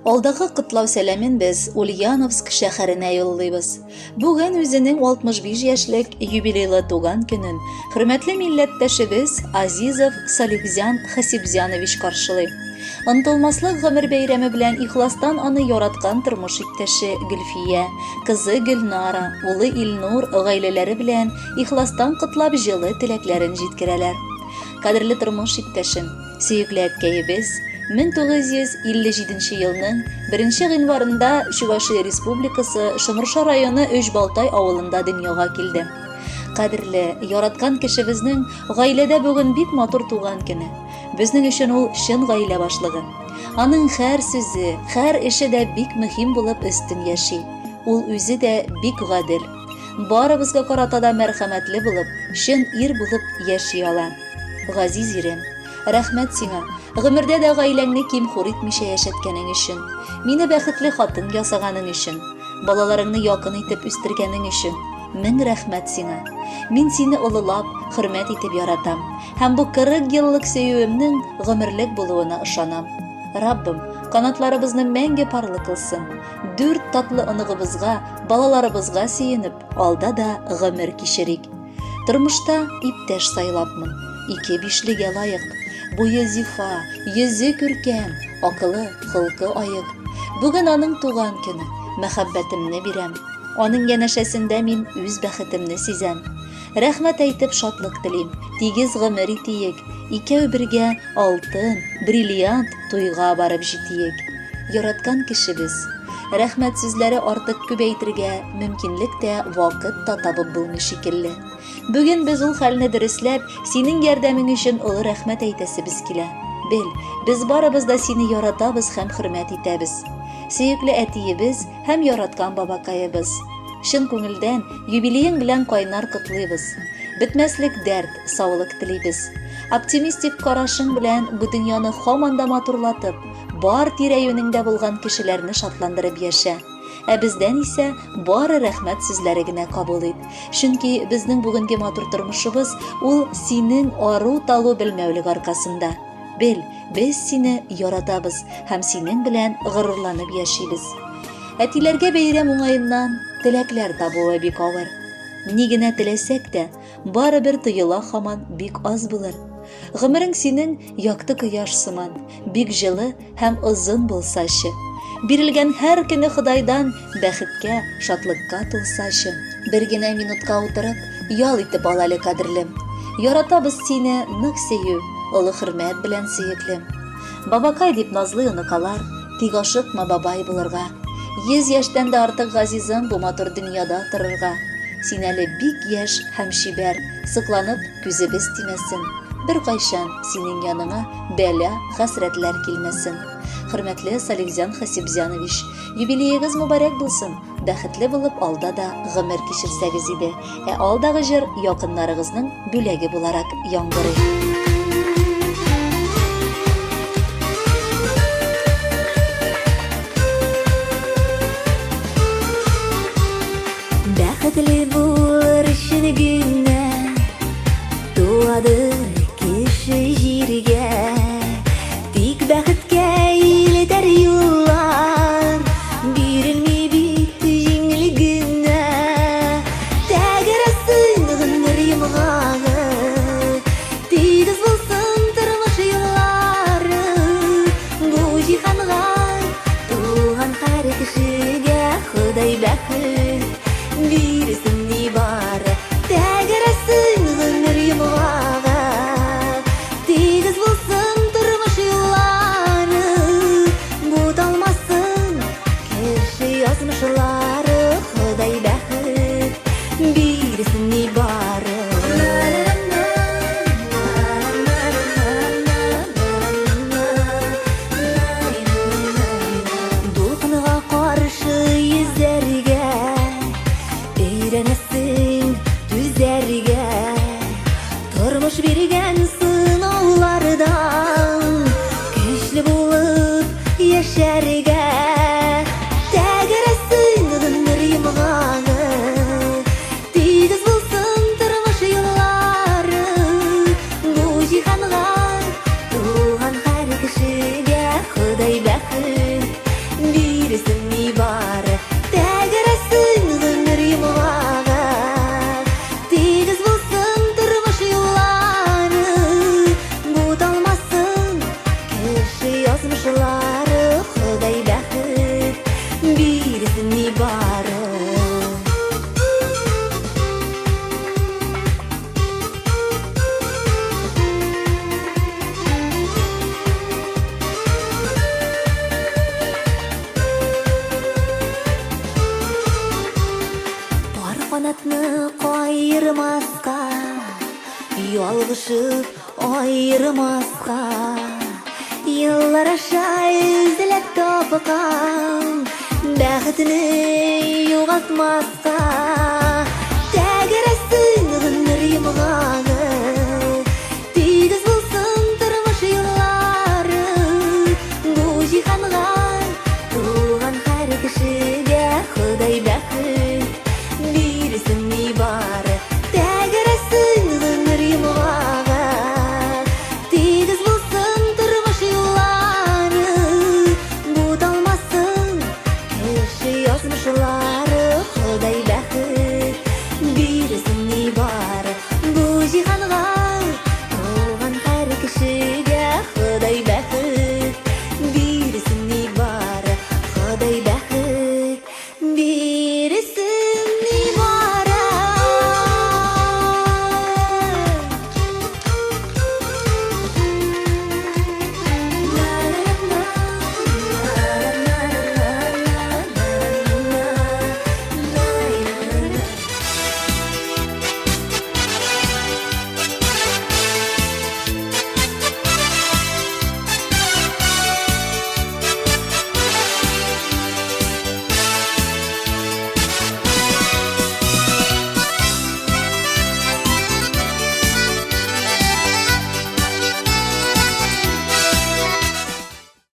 Алдагы котлау сәламен без Ульяновск шәһәренә юллыйбыз. Бүген үзенең 65 яшьлек юбилейлы туган көнен хөрмәтле милләттәшебез Азизов Салихзян Хасибзянович каршылый. Онытылмаслык гомер бәйрәме белән ихластан аны яраткан тормыш иптәше Гөлфия, кызы Гөлнара, улы Илнур гаиләләре белән ихластан котлап җылы теләкләрен җиткерәләр. Кадерле тормыш иптәшем, Сөекле әткәебез 1957 елның 1 гыйнварында Чувашия Республикасы Шомырша районы Өчбалтай авылында дөньяга килде. Кадерле, яраткан кешебезнең гаиләдә бүген бик матур туган көне. Безнең өчен ул чын гаилә башлыгы. Аның һәр сүзе, һәр эше дә бик мөһим булып өстен яши. Ул үзе дә бик гадел. Барыбызга карата да мәрхәмәтле булып, чын ир булып яши ала. Газиз ирем, рәхмәт сиңа, гомердә дә гаиләңне ким-хур итмичә яшәткәнең өчен, мине бәхетле хатын ясаганың өчен, балаларыңны якын итеп үстергәнең өчен мең рәхмәт сиңа. Мин сине олылап, хөрмәт итеп яратам һәм бу 40 еллык сөюемнең гомерлек булуына ышанам. Раббым, канатларыбызны мәңге парлы кылсын. Дүрт татлы оныгыбызга, балаларыбызга сөенеп, алда да гомер кичерик. Тормышта иптәш сайлапмын, ике бишлегә лаек. Буе зифа, йөзе күркәм, акылы, холкы аек. Бүген аның туган көне, мәхәббәтемне бирәм. Аның янәшәсендә мин үз бәхетемне сизәм. Рәхмәт әйтеп шатлык телим, тигез гомер итиек, икәү бергә алтын, бриллиант туйга барып җитиек. Яраткан кешебез. Рәхмәт сүзләре артык күп әйтергә мөмкинлек тә, вакыт та табып булмый шикелле. Бүген без ул хәлне дөресләп, синең ярдәмең өчен олы рәхмәт әйтәсебез килә. Бел, без барыбыз да сине яратабыз һәм хөрмәт итәбез. Сөекле әтиебез һәм яраткан бабакаебыз. Чын күңелдән юбилеең белән кайнар котлыйбыз. Бетмәслек дәрт, саулык телибез. Оптимистик карашың белән бу дөньяны һаман да матурлатып, Бар тирә-юнеңдә булган кешеләрне шатландырып яшә. Ә бездән исә бары рәхмәт сүзләре генә кабул ит. Чөнки безнең бүгенге матур тормышыбыз ул синең ару-талу белмәүлек аркасында. Бел, без сине яратабыз һәм синең белән горурланып яшибез. Әтиләргә бәйрәм уңаеннан теләкләр табуы бик авыр. Ни генә теләсәк тә, барыбер тоела һаман бик аз булыр. Гомерең синең якты кояш сыман, бик җылы һәм озын булсачы. Бирелгән һәр көне Ходайдан бәхеткә, шатлыкка тулсачы. Бер генә минутка утырып, ял итеп ал әле, кадерлем. Яратабыз сине нык сөю, олы хөрмәт белән сөеклем. Бабакай дип назлый оныкалар, тик ашыкма бабай булырга. 100 яшьтән дә артык газизым бу матур дөньяда торырга. Син әле бик яшь һәм чибәр, сокланып күзебез тимәсен. Беркайчан синең яныңа бәла, хәсрәтләр килмәсен. Хөрмәтле Салихзян Хасибзянович, юбилеегыз мөбарәк булсын! Бәхетле булып алда да гомер кичерсәгез иде. Ә алдагы җыр якыннарыгызның бүләге буларак яңгырый. Бәхетле булыр өчен генә туады кеше җиргә. Тик бәхеткә илтәр юллар бирелми бит җиңел генә. Тәгәрәсен гомер йомгагы, тигез булсын тормыш юллары. Бу җиһанга туган һәр кешегә Ходай бәхет бирсен нибары. Тәгәрәсен гомер йомгагы, тигез булсын тормыш юллары. Буталмасын кеше язмышлары, Ходай бәхет бирсен нибары. Дулкынга каршы йөзәргә өйрәнәсең, түзәргә. Тормыш биргән сынаулардан көчле булып яшәргә. Тәгәрәсен гомер йомгагы, тигез булсын тормыш. калдырмаска, ялгышып аермаска. Еллар аша эзләп тапкан бәхетне югалтмаска. Тәгәрәсен гомер йомгагы, тигез булсын тормыш юллары. Бу җиһанга туган һәр кешегә Ходай бәхет бирсен нибары. Тәгәрәсен гомер йомгагы, тигез булсын тормыш юллары. Буталмасын кеше язмышлары, Ходай бәхет бирсен нибары.